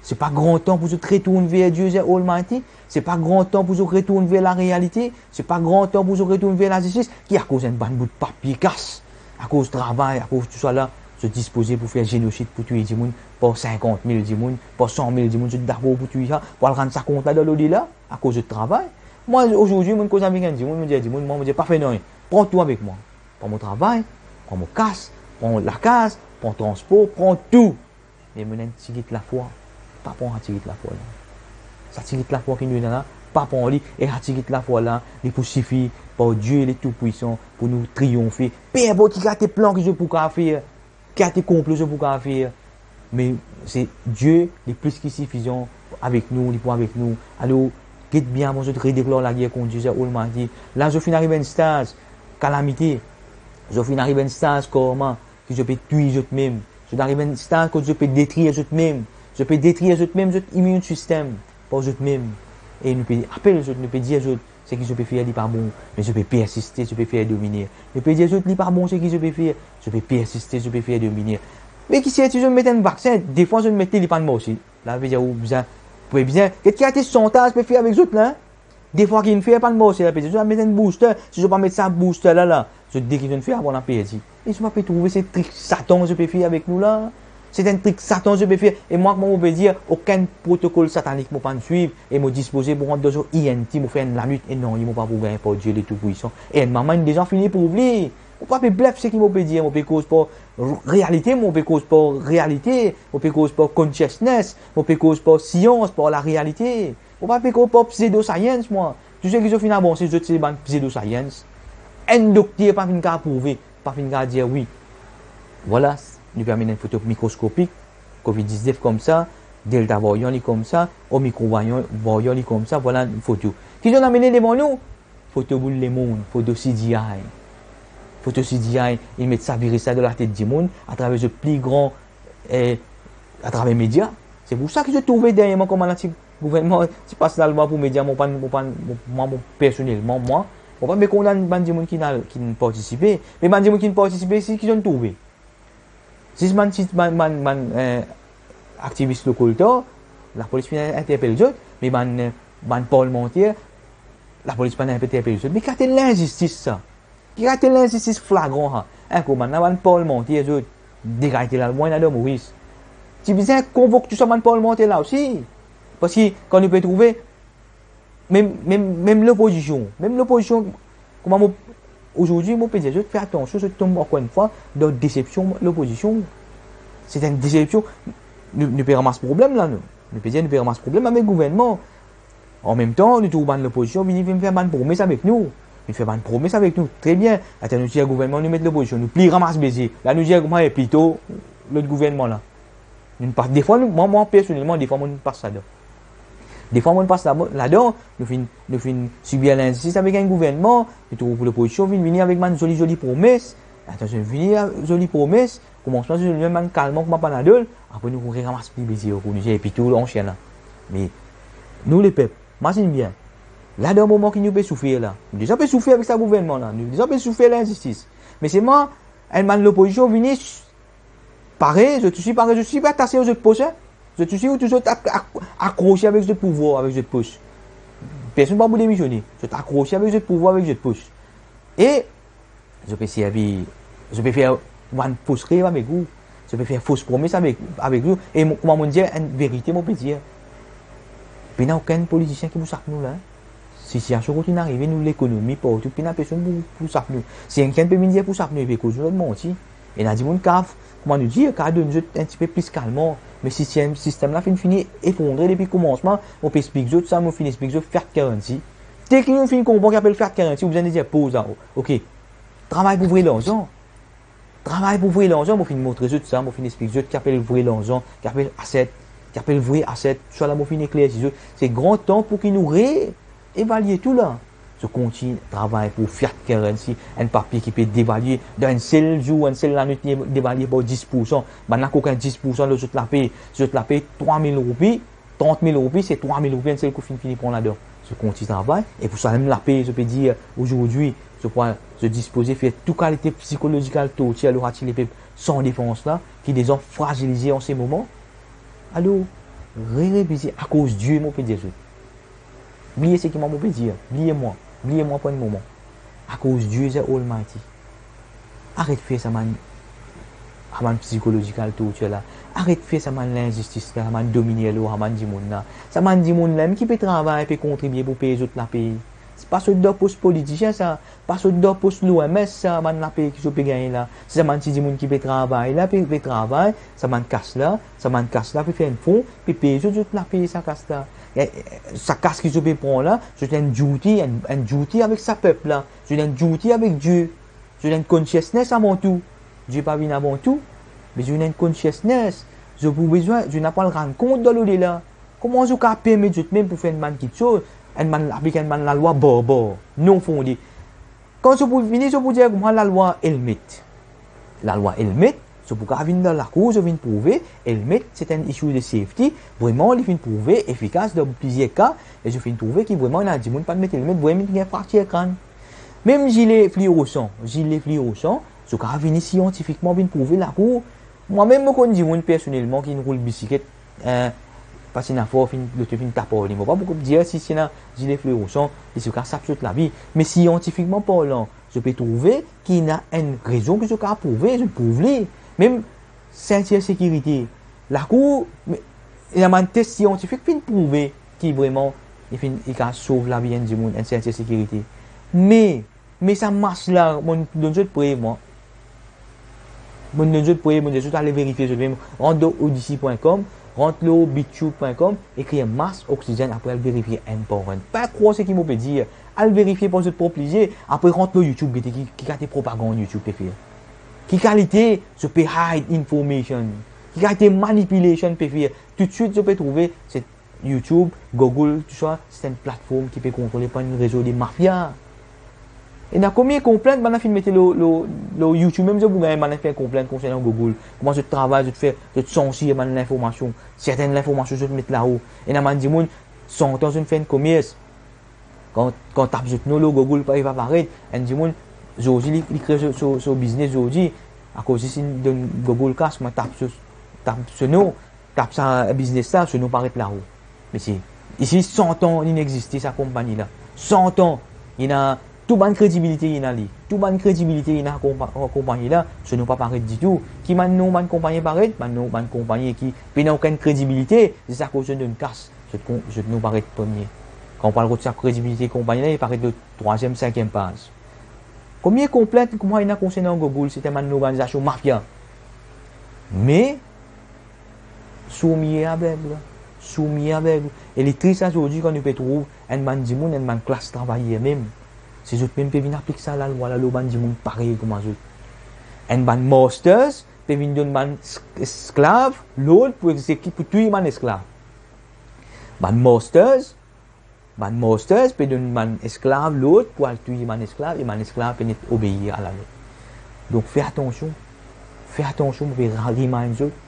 Se pa gran tan pou zot retourn ver Dieu the Almighty? Se pa gran tan pou zot retourn ver larealite? Se pa gran tan pou zot retourn ver lazistis? Ki akoz enn bann bout papie kas, akoz travay, akoz tousala, zot dispoze pou fer zenosid, pou touy dimoun, par sinkant mil dimoun, par san mil dimoun, zot dakor pou touy sa, pou al rann sa kont la dan lodela, akoz zot travay? Mwa, azordi, mo koz avek enn dimoun, mo dir dimoun, mwa, mo dir, pa fer nanye, pran tou avek mwa. Pran mo travay, pran mo kas, pran lakaz, pran transpor, pran tou. Me mo ena enn tigit lafwa, pa pran sa tigit lafwa la. Sa tigit lafwa ki nou ena la, pa pran li, e sa tigit lafwa la, li pou sifi par Dieu le Tout-Puissant pou nou triyonfe. Pe inport ki kalite plan ki zot pou kav fer, ki kalite konplo zot pou kav fer, me se Dieu, li plis ki sifizan avek nou, li pou avek nou. Alor, get bien avan zot redeklar lager kont Dieu the Almighty. La, zot finn ariv enn staz kalamite, zot finn ariv enn staz karma, ki zot pe touy zot mem. Zot ariv enn staz kot zot pe detrir zot mem. Zot pe detrir zot mem, zot immune system par zot mem. E nou pe apel zot, nou pe dir zot, seki zot pe fer li pa bon, me zot pe persiste, zot pe fer dominer. Nou pe dir zot li pa bon seki zot pe fer, zot pe persiste, zot pe fer dominer. Me ki serti zot met enn vaksin, defwa zot met li, li pa'nn marse. La, vedir ou bizin, ou pe bizin, get ki kalite santaz pe fer avek zot la, hein? Defwa ki inn fer pa'nn marse, la pe dir, zot al met enn booster, si zot pa met sa booster la, la, zot de ki zot inn fer avan la perdi. E zot pa pe trouve se trik Satan zot pe fer avek nou la? Se enn trik Satan zot pe fer. E mwa, kouma mo pe dir, okenn protokol satanik mo pa'nn swiv, e mo dispoze pou rant dan zot E N T, mo fer enn lalit, e nanye mo pa pou gagn par Dieu le Tout-Puissant. E enn mama inn deza fini prouv li. Mo pa pe blef seki mo pe dir, mo pe koz par r-, realite, mo pe koz par realite, mo pe koz par consciousness, mo pe koz par sians, par larealite. Mo pa pe koz par pseudo science, mwa. Tou seki zot finn avanse, zot se bann pseudo science. Enn dokter pa finn kav prouve, pa finn kav dir wi. Vwala, nou pe amenn enn foto mikroskopik, covid diznef koumsa, delta varian li koumsa, omicron varian, varian li koumsa, vwala enn foto. Ki zot amenn devan nou? Foto boul lemond, foto C G I. Foto C G I, inn met sa viris la dan latet dimoun, atraver zot pli gran, eh, atraver media. Se pou sa ki zot trouve deryer mwa, kouma la ti gouvernman ti pas lalwa pou media, mo pa'nn, mo pa'nn, mo, mwa, mo, personelman, mwa, mo pa pe kondann bann dimoun ki inn al, ki inn partisipe, me bann dimoun ki inn partisipe, si ki zot trouve? Zis bann ti, bann, bann, bann, eh, aktivis lokal, lapolis finn interpel zot, me bann, eh, bann parlmanter, lapolis pa'nn interpel zot. Me ki kalite linzistis sa? Ki kalite linzistis flagran sa? Enn kouma ena bann parlmanter, zot, de kalite lalwa ena dan Moris. Ti bizin konvok tou sa bann parlmanter la osi. Parski kan nou pe trouve, mem, mem, mem lopozision, mem lopozision, kouma mo, azordi, mo pe dir zot, fer atansion, zot tom ankor enn fwa dan desepsion lopozision. Se enn desepsion. Nou, nou pe ramas problem la, nou. Nou pe dir, nou pe ramas problem avek gouvernman. Anmemtan, nou trouv bann lopozision vini, vinn fer bann promes avek nou. Vinn fer bann promes avek nou, tre bien. Atann, nou dir gouvernman, nou met lopozision, nou pli ramas beze. La, nou dir, kouma, e plito lot gouvernman la. Nou pas, defwa, nou, mwa, mwa, personelman, defwa, mo pas ladan. Defwa, mo pas la-, ladan, nou finn, nou finn sibir linzistis avek enn gouvernman, nou trouv lopozision vinn vini avek bann zoli, zoli promes. Atann, vinn vini a zoli promes, koumansman, zot vinn vinn bann kalman kouma Panadol, apre nou kouri ramas pli beze ankor, nou dir, e plito ansien la. Me nou, lepep, mazinn bien, la, dan moman ki nou pe soufer la, nou deza pe soufer avek sa gouvernman la, nou deza pe soufer linzistis. Me selman, enn bann lopozision vini, pare, zot osi pare, zot osi pe atase ar zot pos, en. Zot osi, ou tou zot ak-, ak-, akrose avek zot pouvwar, avek zot pos. Personn pa pou demisione. Zot akrose avek zot pouvwar, avek zot pos. E zot pe servi, zot pe fer bann fos rev avek ou. Zot pe fer fos promes avek, avek ou. E mo, kouma mo dir, enn verite mo pe dir, pena okenn politisien ki pou sap nou la, en. Sitiasion kot inn arive, nou lekonomi partou, pena personn pou, pou sap nou. Si enn kenn pe vinn dir pou sap nou, e pe koz nou lot manti. Ena dimoun kav, kouma nou dir, kav donn zot enn tipe plis kalman. Me sistem, sistem la finn fini efondre depi koumansman. Mo pe explik zot sa, mo finn explik zot fiat currency. Tel ki nou finn konpran ki apel fiat currency, ou bizin dir poz la, o-, oke. Travay pou vre larzan. Travay pou vre larzan, mo finn montre zot sa, mo finn explik zot ki apel vre larzan, ki apel asset, ki apel vre asset, tousala mo finn eklersi zot. Se gran tan pou ki nou re-evalie tou la. Zot kontign travay pou fiat currency, enn papie ki pe devalie dan enn sel zour, enn sel lanwit, li devalie par dis poursan. Bannla kokin dis poursan lor zot lape, zot lape trwa mil roupi, trant mil roupi, se trwa mil roupi enn sel kou finn fini pran ladan. Zot kontign travay, e pou sa mem lape, zot pe dir, azordi, zot pou, zot dispoze fer tou kalite psikologikal tortir lor sa ti lepep san defans la, ki deza frazilize an se moman. Alor, re-, revize, akoz Die, mo pe dir zot. Bliye seki mwa mo pe dir, bliye mwa, bliye mwa pou enn moman. Akoz Die is the Almighty. Aret fer sa bann, sa bann psikologikal tortir la. Aret fer sa bann linzistis la, sa bann dominer lor sa bann dimoun la. Sa bann dimoun la mem ki pe travay, pe kontribie pou pey zot lape. Se pa sot dan pos politisien sa, pa sot dan pos l'O M S sa, bann lape ki zot pe gagne la. Se sa bann ti dimoun ki pe travay la, pe, pe travay, sa bann kas la, sa bann kas la pe fer enn fon, pe pey zot, zot lape sa kas la. E, e, sa kas ki zot pe pran la, zot enn duty, enn, enn duty avek sa pep la, zot enn duty avek Die. Zot ena enn consciousness avan tou. Die pa vinn avan tou, me zot ena enn consciousness. Zot pou bizin, zot ena pou al rann kont dan lodela. Kouma zot kav permet zot mem pou fer enn bann kiksoz, enn bann, aplik enn bann lalwa barbar, non fonde? Kan zot pou vini, zot pou dir kouma lalwa Helmeth. Lalwa Helmeth, zot pou kav vinn dan lakour, zot vinn prouve, Helmeth, se enn issue de safety, vreman, li finn prouve efikas dan plizier ka, e zot finn trouve ki vreman, ena dimoun pa'nn met Helmeth, vreman, inn gagn fraktir krann. Mem zile flirosan, zile flirosan, zot kav vini siantifikman vinn prouve lakour. Mwa mem, mo konn dimoun personelman ki inn roul bisiklet, eh, pas ena for finn, lot finn tap ar li. Mo pa pou dir si, si ena zile flirosan, li ti kav sap zot lavi. Me siantifikman parlan, zot pe trouve ki ena enn rezon ki zot kav prouve, zot prouv li. Mem sintir sekirite. Lakour, me, ena bann tes siantifik finn prouve ki vreman, li finn, li kav sov lavi enn dimoun, enn sintir sekirite. Me, me sa mask la, mo donn zot prev, mwa. Mo donn zot prev, mo dir zot ale verifie zot mem. Rant lor odyssey point com, rant lor bitube point com, ekrir mask oxygène, apre al verifie enn par enn. Pa krwar seki mo pe dir. Al verifie par zot prop lizie, apre rant lor YouTube, gete ki, ki kalite propagann YouTube pe fer. Ki kalite zot pe hide information. Ki kalite manipulation pe fer. Toutswit zot pe trouve, se YouTube, Google, tousa, se enn platform ki pe kontrole par enn rezo de mafia. Ena komie konplint bann la finn mete lor, lor, lor YouTube, mem zot pou gagn bann la fer konplint konsernan Google. Kouma zot travay, zot fer, zot sansir bann linformasion. Sertenn linformasion zot met lao. Ena bann dimoun, san tan zot finn fer enn komers. Kan, kan tap zot nom lor Google, pa, li pa paret. Enn dimoun, zordi, li, li kre so, so, so biznes zordi. Akoz zis li donn Google kas, kouma tap so, tap so nom, tap sa biznes la, so nom paret lao. Me si, isi san tan li inn existe, sa konpani la. San tan, li ena Tou bann kredibilite ena li. Tou bann kredibilite ena konpa-, konpagni la, so nom pa paret ditou. Ki bann nom bann konpagni paret? Bann nom bann konpagni ki pena okenn kredibilite, zis akoz zot donn kas, zot kon-, zot nom paret premie. Kan ou pral rod sa kredibilite konpagni la, li paret lor trwaziem, sinkiem paz. Komie konplint kouma ena konsernan Google, se enn bann lorganizasion mafia. Me, sourd, mie, aveg, sourd, mie, aveg. E li tris azordi kan nou pe trouv enn bann dimoun, enn bann klas travayer mem, se zot mem pe vinn aplik sa lalwa la lor bann dimoun parey kouma zot. Enn bann masters pe vinn donn bann es-, esklav lord pou egzekit, pou touy bann esklav. Bann masters, bann masters pe donn bann esklav lord pou al touy bann esklav, e bann esklav pe net obeir a lalwa. Donk, fer atansion. Fer atansion, mo pe ra-, remind zot.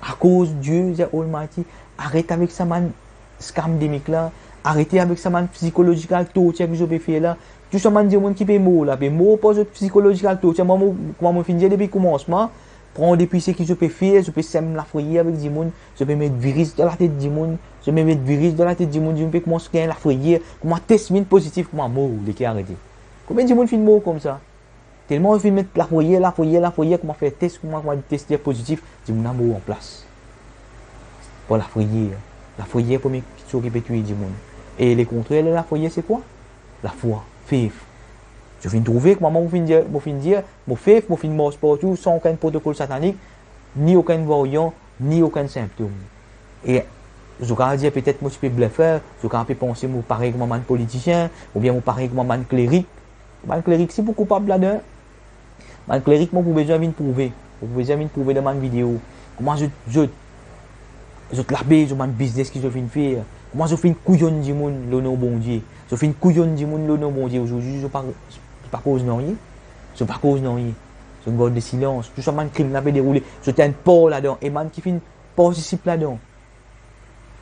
Akoz Die, the Almighty, aret avek sa bann scam demik la, arete avek sa bann psychological torture ki zot pe fer la. Tou sa bann dimoun ki pe mor la, pe mor par zot psychological torture. Mwa, mo, kouma mo finn dir depi koumansman, pran depi seki zot pe fer, zot pe sem lafreyer avek dimoun, zot pe met viris dan latet dimoun, zot pe met viris dan latet dimoun, dimoun pe koumans gagn lafreyer, kouma tes vinn pozitif, kouma mor, leker arete. Konbien dimoun finn mor koumsa? Telman zot finn met lafreyer, lafreyer, lafreyer, kouma fer tes, kouma, kouma tes li pozitif, dimoun la mor anplas. Par lafreyer. Lafreyer, premie kiksoz ki pe touy dimoun. E lekontrer de lafreyer, se kwa? Lafwa, faith. Zot finn trouve, kouma mo finn dir, mo finn dir, mo faith, mo finn mars partou san okenn protokol satanik, ni okenn varian, ni okenn sintom. E zot kapav dir petet mo ti pe blefer, zot kapav pe panse mo parey kouma bann politisien, oubien mo parey kouma bann klerik. Bann klerik si pou koupab ladan. Bann klerik, mo pou bizin vinn prouve. Mo pou bizin vinn prouve dan bann video. Kouma zot, zot, zot labe, zot bann biznes ki zot finn fer. Kouma zot finn kouyonn dimoun lor nom Bondie. Zot finn kouyonn dimoun lor nom Bondie. Azordi, zot pa, zot pa koz nanye. Zot pa koz nanye. Zot gard silans. Tou sa bann krim la pe deroule. Zot enn par ladan. E bann ki finn partisip ladan.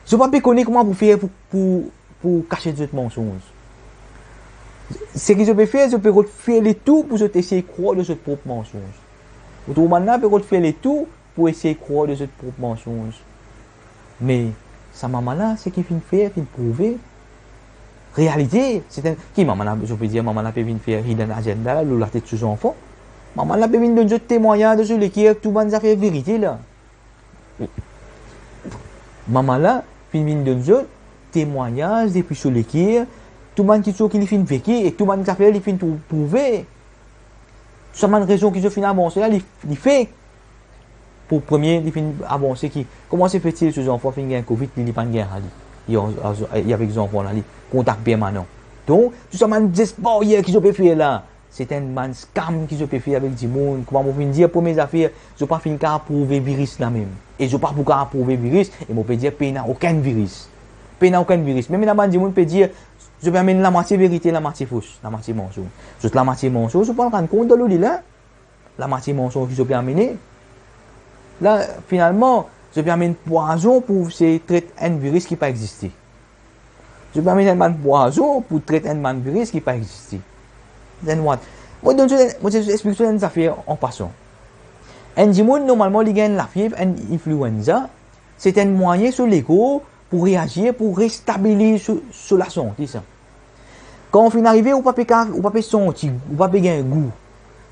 Zot pa pe kone kouma pou fer pou, pou, pou kasiet zot mansonz. Seki zot pe fer, zot pe rod fer letou pou zot esey krwar dan zot prop mansonz. Ou trouv bann la pe rod fer letou pou esey krwar dan zot prop mansonz. Me sa mama la, seki finn fer, finn prouve. Realite, se enn, ki mama la, zot pe dir, mama la pe vinn fer hidden agenda la, lor latet so zanfan. Mama la pe vinn donn zot temwagnaz dan so leker, tou bann zafer verite la. Mama la finn vinn donn zot temwagnaz depi so leker, tou bann kiksoz ki li finn veki e tou bann zafer li finn trou-, prouve. Sa bann rezon ki zot finn avanse la, li, li fek. Pou premie, li finn avanse ki, kouma se fete so zanfan finn gagn covid, li, li pa'nn gagn rali. Li, li avek zanfan la, li kontak permanan. Donk, tou sa bann zes baryer ki zot pe fer la, se enn bann scam ki zot pe fer avek dimoun. Kouma mo finn dir, premie zafer, zot pa finn kapav prouve viris la mem. E zot pa pou kapav prouve viris, e mo pe dir pena okenn viris. Pena okenn viris. Mem ena bann dimoun pe dir, zot pe amenn lamwatie verite, lamwatie fos, lamwatie mansonz. Zot lamwatie mansonz, zot pa rann kont dan loli la. Lamwatie mansonz ki zot pe amene. La, finalman, zot pe amenn pwazon pou se tret enn viris ki pa existe. Zot pe amenn enn bann pwazon pou tret enn bann viris ki pa existe. Then what? Mo donn zot, mo ti explik zot enn zafer an pasan. Enn dimoun, normalman, li gagn lafiev, enn influenza, se enn mwayin so lekor pou reazir, pou restabiliz so, so lasante sa. Kan ou finn arive, ou pa pe ka, ou pa pe santi, ou pa pe gagn gou.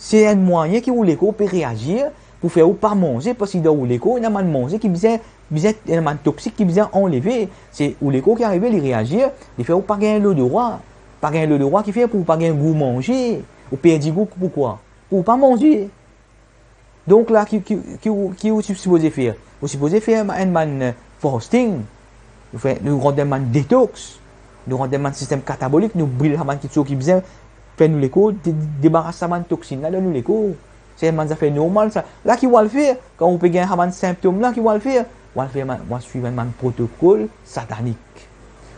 Se enn mwayin ki ou lekor pe reazir pou fer ou pa manze, parski dan ou lekor, ena bann manze ki bizin, bizin, ena bann toksik ki bizin anleve. Se ou lekor ki arive, li reazir, li fer ou pa gagn lodora. Pa gagn lodora ki fer pou ou pa gagn gou manze. Ou perdi gou, poukwa? Pou ou pa manze. Donk la, ki, ki, ki, ki ou ti sipoze fer? Ou sipoze fer enn bann, eh, fasting. Nou fer, nou rant dan bann detox. Nou rant dan bann sistem katabolik, nou bril sa bann kiksoz ki bizin fer nou lekor de-, debaras sa bann toksinn la dan nou lekor. Se enn bann zafer normal sa. La ki ou al fer, kan ou pe gagn sa bann sintom la, ki ou al fer? Ou al fer bann, ou al swiv enn bann protokol satanik.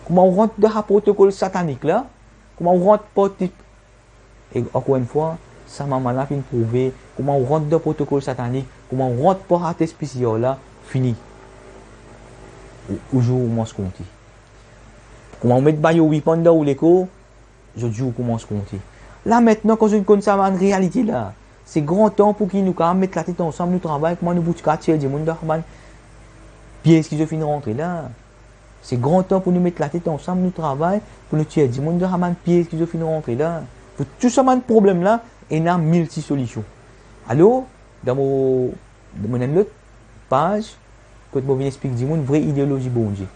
Kouma ou rant dan sa protokol satanik la, kouma ou rant par ti E ankor enn fwa, sa mama la finn prouve, kouma ou rant dan protokol satanik, kouma ou rant par sa tes PCR la, fini. Ou, ou zour ou koumans konte. Kouma ou met bayo weapon dan ou lekor, zot zour koumans konte. La aster, kan zot konn sa bann realite la, se gran tan pou ki nou kapav met latet ansam, nou travay, kouma nou pou ti kapav tir dimoun dan sa bann piez ki zot finn rantre la. Se gran tan pou nou met latet ansam, nou travay, pou nou tir dimoun dan sa bann piez ki zot finn rantre la. Pou tou sa bann problem la, ena milti solision. Alor, dan mo, dan mo enn lot paz, kot mo vinn explik dimoun vre ideolozi Bondie.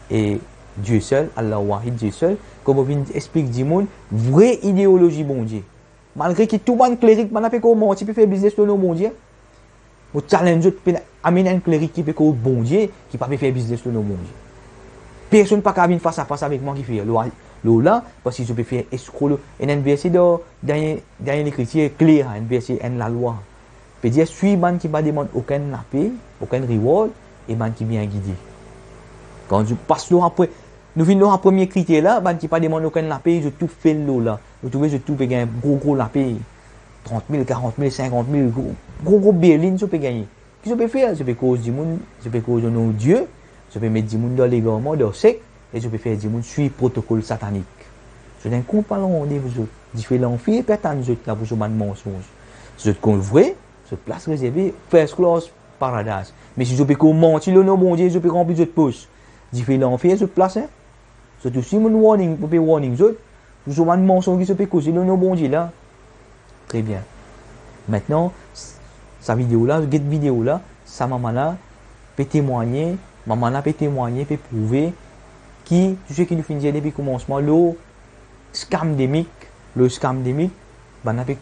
E Dieu seul, Allah Wahid, Dieu seul, kot mo vinn explik dimoun vre ideolozi Bondie. Malgre ki tou bann klerik, bann la pe koz manti, pe fer biznes lor nom Bondie. Mo challenge zot, pena amenn enn klerik ki pe koz Bondie, ki pa pe fer biznes lor nom Bondie. Personn pa kav vinn fas a fas avek mwa ki fer lor, lor la, parski zot pe fer eskro lor, ena enn verse dan, dan, dan Lekritir kler, enn verse, enn lalwa. Pe dir, swiv bann ki pa demann okenn lape, okenn reward, e bann ki bien gide. Kan zot pas lor apre, nou vinn lor sa premie kriter la, bann ki pa demann okenn lape, zot tou fel lor la. Zot trouve zot tou pe gagn gro, gro lape. Trant mil, karant mil, sinkant mil, gro, gro, gro berlin zot pe gagne. Ki zot pe fer? Zot pe koz dimoun, zot pe koz o nom Dieu, zot pe met dimoun dan legarman, dan sek, e zot pe fer dimoun swiv protokol satanik. Zot enn konpran lande pou zot. Dife lanfer pe atann zot la pou zot bann mansonz. Si zot koz vre, zot plas rezerve, first class, paradis. Me si zot pe koz manti lor nom Bondie, zot pe ranpli zot pos. Dife lanfer, zot plas, hein. Zot osi, mo warning, mo pe warning zot. Zot bann mansonz ki zot pe koze lor nom Bondie la. Tre bien. Aster, s-, sa video la, get video la, sa mama la pe temwagne, mama la pe temwagne, pe prouve ki tou seki nou finn dir depi komansman, lor scamdemic, lor scamdemic, bann la pe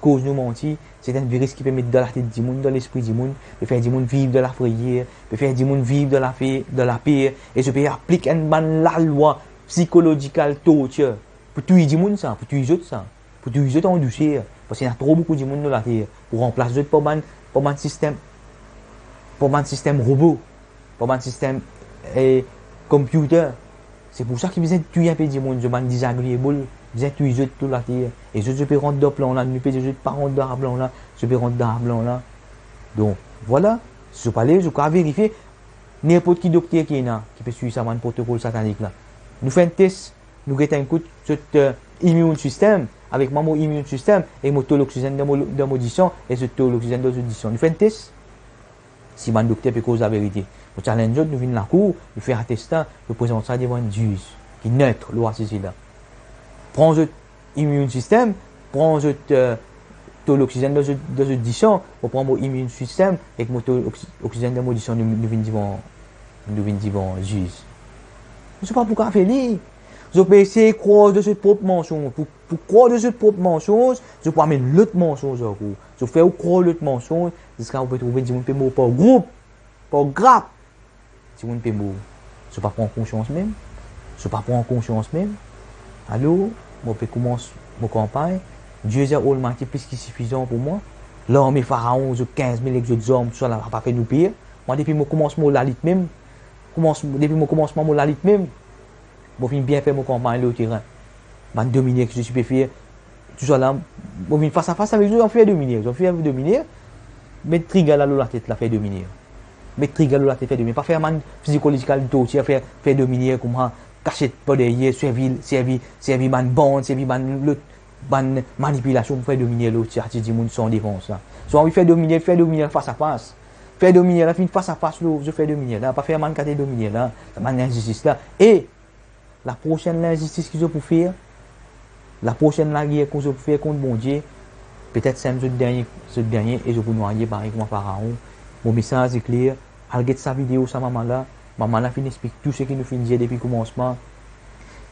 koz nou manti, se enn viris ki pe met dan latet dimoun, dan lespri dimoun, pe fer dimoun viv dan lafreyer, pe fer dimoun viv dan lafe-, dan laper, e zot pe aplik enn bann lalwa psychological torture pou touy dimoun sa, pou touy zot sa, pou touy zot an douser, parski ena tro boukou dimoun lor later, pou ranplas zot par bann, par bann sistem, par bann sistem robo, par bann sistem, eh, computer. Se pou sa ki bizin touy inpe dimoun, zot bann disagreeable, bizin touy zot lor later. E zot, zot pe rant dan plan la, nou pe dir zot pa rant dan plan la, zot pe rant dan plan la. Donk, vwala, si zot pa le, zot kav verifie, ninport ki dokter ki ena, ki pe swiv sa bann protokol satanik la. Nou fer enn tes, nou get enn kout, zot, eh, immune system, avek mwa mo immune system, e mo to loksizenn dan mo, dan mo disan, e zot to loksizenn dan zot disan. Nou fer enn tes. Si bann dokter pe koz laverite, nou challenge zot, nou vinn lakour, nou fer sa tes la, nou prezant sa devan enn ziz ki net lor sa sezi la. Pran zot immune system, pran zot, eh, to loksizenn dan zot, dan zot disan, mo pran mo immune system, ek mo to oksi-, oksizenn dan mo disan, nou, nou vinn devan, nou vinn devan ziz. Zot pa pou kav fer li. Zot pe esey krwar dan zot prop mansonz. Pou, pou krwar dan zot prop mansonz, zot pou amenn lot mansonz ankor. Zot fer ou krwar lot mansonz, ziska ou pe trouve dimoun pe mor par group, par grap. Dimoun pe mor. Zot pa pran konsians mem. Zot pa pran konsians mem. Alor, mo pe koumans mo kanpagn. Dieu is Almighty plis ki sifizan pou mwa. Larme Faraon, zot kinz mil ek zot zarm, tousala pa fer nou per. Mwa, depi mo koumans mo lalit mem, koumans, depi mo koumansman mo lalit mem, mo finn bien fer mo kanpagn lor terin. Bann dominer ki zot ti pe fer, tousala, mo vinn fas a fas avek zot, zot fer dominer, zot fer dominer, met triga la lor latet la, fer dominer. Met triga lor latet, fer dominer. Pa fer bann psikologikal tortir, fer, fer dominer kouma, kasiet par deryer, servi, servi, servi bann bann, servi bann lot, bann manipilasion pou fer dominer lor ti, ti dimoun san defans la. Si ou anvi fer dominer, fer dominer fas a fas. Fer dominer la, finn fas a fas lor, zot fer dominer la, pa fer bann kate dominer la, bann linzistis la. E laprosenn linzistis ki zot pou fer, laprosenn lager ki zot pou fer kont Bondie, petet sa zot dernie, zot dernie, e zot pou nwaye parey kouma Faraon. Mo mesaz li kler, al get sa video sa mama la, mama la finn explik tou seki nou finn dir depi koumansman,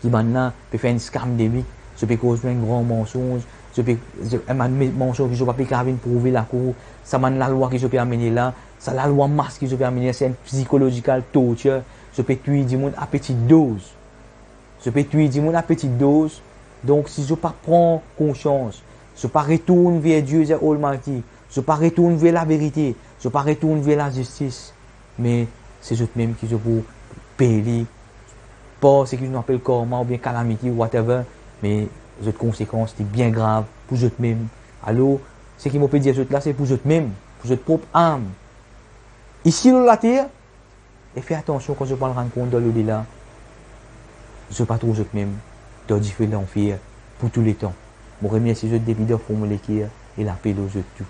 ki bann la pe fer enn scam de vik, zot pe koz nou enn gran mansonz, zot pe, zot, enn bann me-, mansonz ki zot pa pe kav vinn prouve lakour, sa bann lalwa ki zot pe amene la, sa lalwa mas ki zot pe amene la, se enn psikologikal tortir, zot pe touy dimoun a peti doz. Zot pe touy dimoun a peti doz. Donk, si zot pa pran konsians, zot pa retourn ver Dieu the Almighty, zot pa retourn ver laverite, zot pa retourn ver lazistis, me se zot mem ki zot pou peye li par seki nou apel karma oubien kalamite, whatever, me zot konsekans li bien grav pou zot mem. Alor, seki mo pe dir zot la, se pou zot mem, pou zot prop am. Isi lor later, e fer atansion kan zot pou al rann kont dan lodela, zot pa trouv zot mem dan dife lanfer pou touletan. Mo remersie zot depi dan fon mo leker e lape lor zot tou.